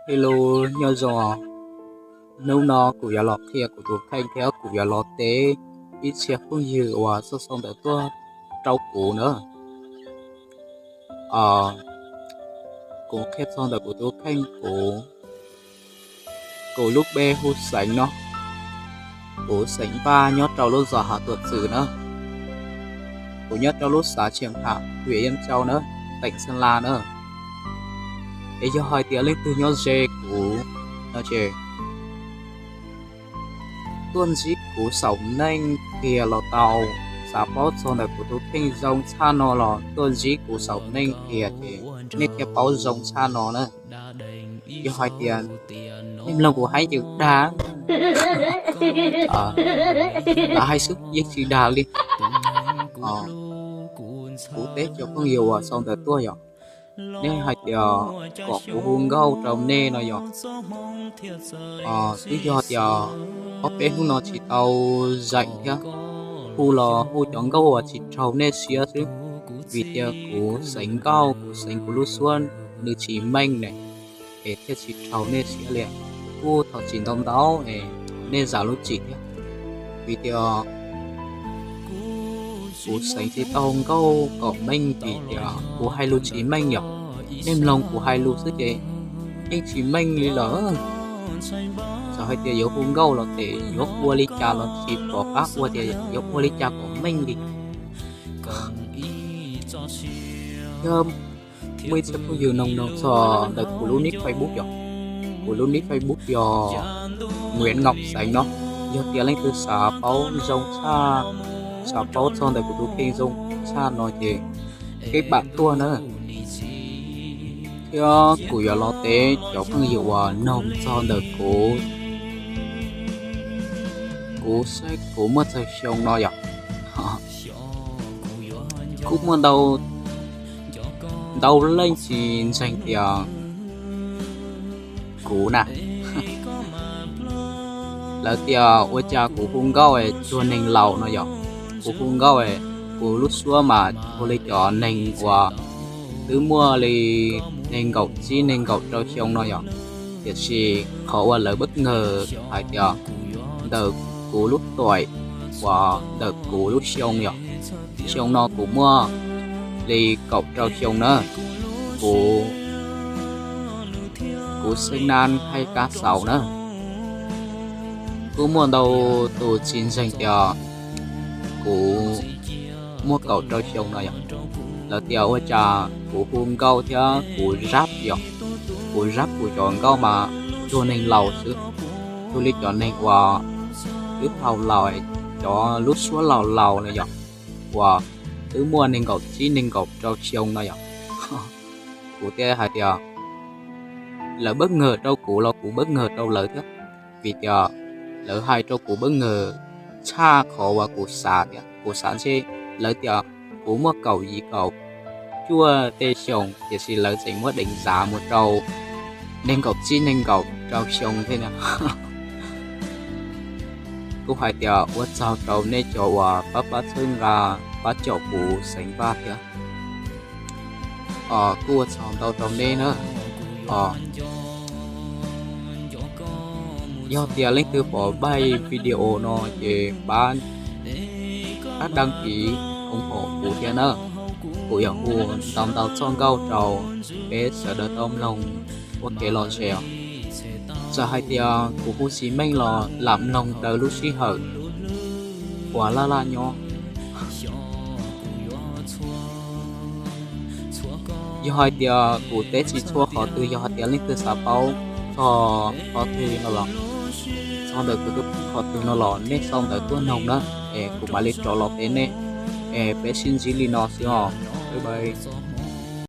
Hello, nyob zoo. Hnub no kuv yuav los qhia kuv tus kheej thiab kuv yuav los teb ib txhia phooj ywg uas xa xov ntawv tuaj rau kuv na. Kuv qhia txog ntawm kuv tus kheej, kuv, kuv lub npe hu Xeev no. Kuv Xeev Vaj nyob rau lub zos Hav Tuam Txwm na. Kuv nyob rau lub xav Tsiam Ham, hwm Yaj Tsau na, teem Xeeb Las na. Es yog hais tias leej twg nyob ze kuv no ces tuaj ntsib kuv xaus neej kiag los tau. Xav paub txog ntawm kuv tus kheej zoo tshaj no los tuaj ntsib kuv xaus neej kiag ces nej thiaj paub zoo tshaj no na. Yog hais tias nej mloog kuv hais yws dag, lam hais xwb yeej tsis dag li. Kuv teb cov phooj ywg uas xa ntawv tuaj yom, nej hais tias kom kuv hu nkauj rau nej no yom. Twb yog tias ob peb hnub no tsis tau zeem thiab, hu los hu cov nkauj uas tsis raug nej siab xwb. Vim tias kuv xeev nkauj, kuv xeev kuv lub suab nws tsis meej ne, es thiaj tsis raug nej siab li. Kuj thov txim ntau ntau es nej zam lub txim thiab. Vim tias kuv xeev tsis tau nkauj kom meej vim tias kuv hais lus tsis meej yom. Nej mloog kuv hais lus xwb ces yeej tsis meej li lawm. Txawm hais tias yuav hu nkauj los ces yuav ua li cas los tsis pom qab ua tias yuav ua li cas kom meej li. Thiab muaj ib txhia phooj ywg noog noog txog ntawm kuv lub nick Facebook yom. Kuv lub nick Facebook yog Nguyễn Ngọc Xeev no. Yog tias leej twg xav paub zoo tshaj, xav paub txog ntawm kuv tus kheej zoo tshaj no ces keb pam tuaj na. Thiab kuv yuav los teb cov phooj ywg uas noog txog ntawm kuv, kuv saib kuv muaj txog xyoo no yom. Kuj muaj ntau, ntau leej tsis ntseeg tias kuv na. Lawv tias ua cas kuv hu nkauj es cuag neeg laus no yom. Kuv hu nkauj es kuv lub suab mas cuag li cov neeg uas twb muaj li nees nkaum tsib nees nkaum rau xyoo no yom. Tiam sis qhov uas lawv bất ngờ hais tias ntawm kuv lub tuổi uas ntawm kuv lub xyoo yom, xyoo no kuv muaj li kaum rau xyoo na. Kuv, kuv sinh năm hai k sáu na. Kuj muaj ntau tus tsis ntseeg tias kuv muaj kaum rau xyoo no yom. Lawv tias ua cas kuv hu nkauj thiab kuv rap yom, kuv rap kuv cov nkauj mas cuag neeg laus xwb, cuag li cov neeg uas twb laus laus, cov lub suab laus laus na yom, uas twb muaj nees nkaum tsib nees nkaum rau xyoo no yom. Kuv thiaj hais tias lawv bất ngờ rau kuv los kuv bất ngờ rau lawv thiab, vim tias lawv hais rau kuv bất ngờ tshaj qhov uas kuv xav thiab. Kuv xav ntshe lawv tias kuv muaj kaum yim kaum cuaj tej xyoo, tiam sis lawv tseem muab đánh giá mus rau nees nkaum tsib nees nkaum rau xyoo thiab na. Kuj hais tias ua tsaug rau nej cov uas pab pab txhawb nqa, pab caum kuv Xeev Vaj thiab. Kuj ua tsaug ntau rau nej na. Yog tias leej twg pom npaj video no ces pab, pab đăng ký ủng hộ kuv thiab na. Kuv yuav hu ntau ntau txoj nkauj rau peb sawv daws tau mloog ua kev lom zem os. Txawm hais tias kuv hu tsis meej los lam mloog raws lub sij hawm uas laj laj nyob. Yog hais tias kuv teb tsis txhua qhov twg, yog hais tias leej twg xav paub txog qhov twg no los, txog ntawm kuv tus kheej qhov twg no los nej sau ntawv tuaj noog na, es kuv mam li rov los teb nej. Es peb sib ntsib li no xwb os. Bye bye.